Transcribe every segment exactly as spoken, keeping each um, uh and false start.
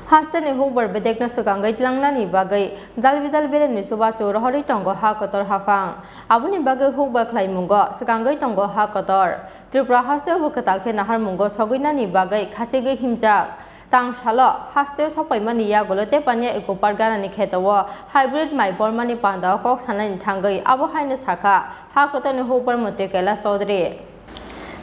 Hasteni hukbar bedekno swkangwi tlangnani bagwi dalbidal beremni chubachu rohorwi tongo ha kotor haphang. Aboni bagwi hukbar khlaimungo swkangwi tongo ha kotor. Tripura hasteo bo kwtal khe naharmungo sogwinani bagwi khachigwi himjak. Tang salo hasteo sokpaimani yagulo Tepania Eco Park ganani kheto-o hybrid mai bormani panda-o kok sanani thangwi abo haino sakha ha kotorni hukbar montri Kailash Chaudhary.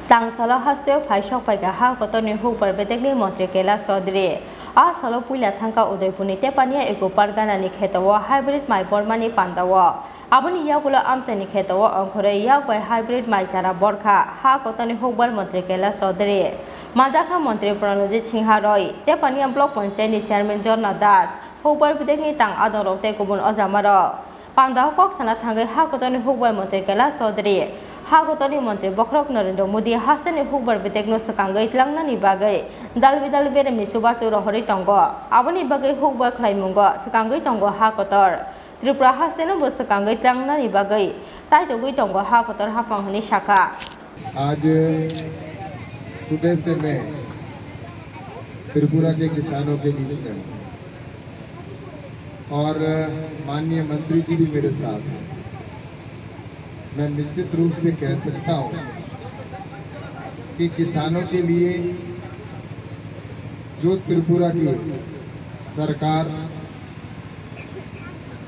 Tang salo hasteo phai sokpaikha ha kotorni hukbar bedekni montri Kailash Chaudhary. A salo puila thangkha Udaipurni Tepania Eco Park ganani kheto-o hybrid mai bormani panda-o. Aboni yagulo amchaini kheto-o ongkhorwi yak bai hybrid mai chara borkha ha kotorni hukbar montri Kailash Chaudhary. Manjakha montri Pranojit Singha Roy, Tepania Block Panchayatni chairman Jorna Das, hukbar bedekni tang adongrok tei kubun ojamarok. Panda-o kok sana thangwi ha kotorni hukbar montri Kailash Chaudhary, ha kotorni montri bokhorok Narendra Modi hasteni hukbar bedekno swkangwi tlangnani bagwi dalbidal beremni chubachu rohorwi tongo. Aboni bagwi hukbar khlaimungo swkangwi tongo ha kotor. Tripura hasteno bo swkangwi tlangnani bagwi chaitugwi tongo ha kotor haphang hwnwi sakha. आज सुबह से मैं त्रिपुरा के किसानों के बीच में हूँ और माननीय मंत्री जी भी मेरे साथ हैं। मैं निश्चित रूप से कह सकता हूँ कि किसानों के लिए जो त्रिपुरा की सरकार,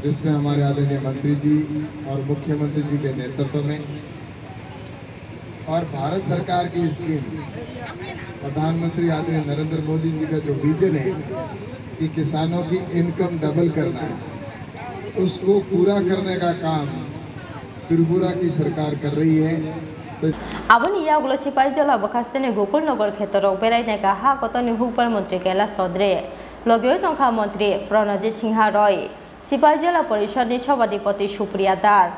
जिसमें हमारे आदरणीय मंत्री जी और मुख्यमंत्री जी के नेतृत्व में और भारत सरकार की स्कीम, प्रधानमंत्री आदरणीय नरेंद्र मोदी जी का जो विजन है कि किसानों की इनकम डबल करना है, उसको पूरा करने का काम त्रिपुरा की सरकार कर रही है। तो Aboni yagulo Sipaijala bwkhasteni Gokulnagar khetorok berainai kha ha kotorni hukbar montri Kailash Chaudhary. Logiwi tongkha montri Pranojit Singha Roy, Sipaijala Porishadni Sabhapati Supriya Das,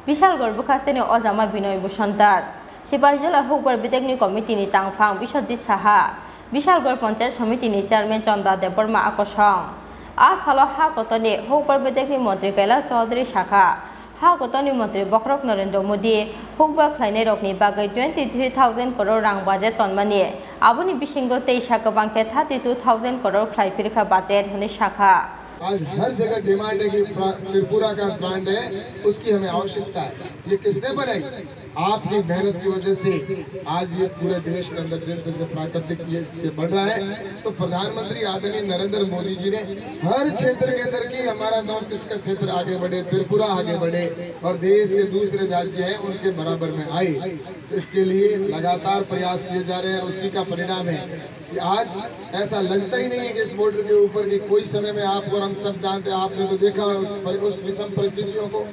Bishalgarh bwkhasteni ojama Binoy Bhushan Das, Sipaijala hukbar bedekni komitini tangphang Biswajit Saha, Bishalgarh Panchayat Somitini chairman Chanda Debbarma akosong. A salo ha kotorni hukbar bedekni montri Kailash Chaudhary sakha, ha kotorni montri bokhorok Narendra Modi hukbar khlainairokni bagwi twenty three thousand crore rang budget tonmani, aboni bisingo teisa kwbang khe thirty two thousand crore khlai phirkha budget hwnwi sakha. आज हर जगह डिमांड है कि प्रा-, त्रिपुरा का ब्रांड है, उसकी हमें आवश्यकता है। ये किसने बनाई? आपकी मेहनत की वजह से आज ये पूरे देश के अंदर जिस तरह से प्राकृतिक ये, ये बढ़ रहा है, तो प्रधानमंत्री आदरणीय नरेंद्र मोदी जी ने हर क्षेत्र के अंदर की हमारा नॉर्थ ईस्ट का क्षेत्र आगे बढ़े, त्रिपुरा आगे बढ़े और देश के दूसरे राज्य हैं उनके बराबर में आए। तो इसके लिए लगातार प्रयास किए जा रहे हैं और उसी का परिणाम है कि आज ऐसा लगता ही नहीं है कि इस बॉर्डर के ऊपर की कोई समय में आपको और हम सब जानते हैं, आपने तो देखा है उस पर, उस विषम परिस्थितियों को।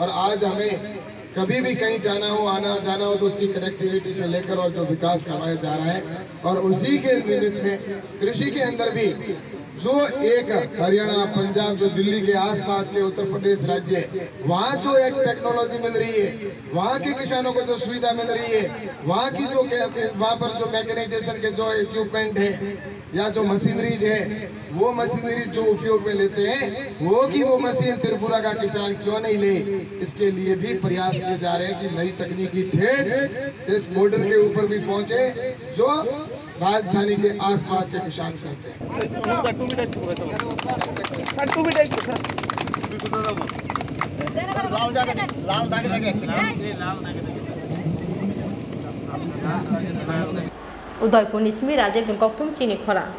और आज हमें कभी भी कहीं जाना हो, आना जाना हो, तो उसकी कनेक्टिविटी से लेकर और जो विकास करवाया जा रहा है, और उसी के निमित्त में कृषि के अंदर भी जो एक हरियाणा, पंजाब, जो दिल्ली के आसपास के उत्तर प्रदेश राज्य है, वहाँ जो एक टेक्नोलॉजी मिल रही है, वहाँ के किसानों को जो सुविधा मिल रही है, वहाँ की जो के-, वहाँ पर जो मैकेनाइजेशन के जो इक्विपमेंट है या जो मशीनरीज है, वो मशीनरी जो उपयोग में लेते हैं, वो की वो मशीन त्रिपुरा का किसान क्यों नहीं ले, इसके लिए भी प्रयास किए जा रहे हैं कि नई तकनीकी ठेठ इस बॉर्डर के ऊपर भी पहुंचे, जो राजधानी के आसपास के किसान करते हैं। Udaipurni simi Rajiv ni kokthum chini khorang.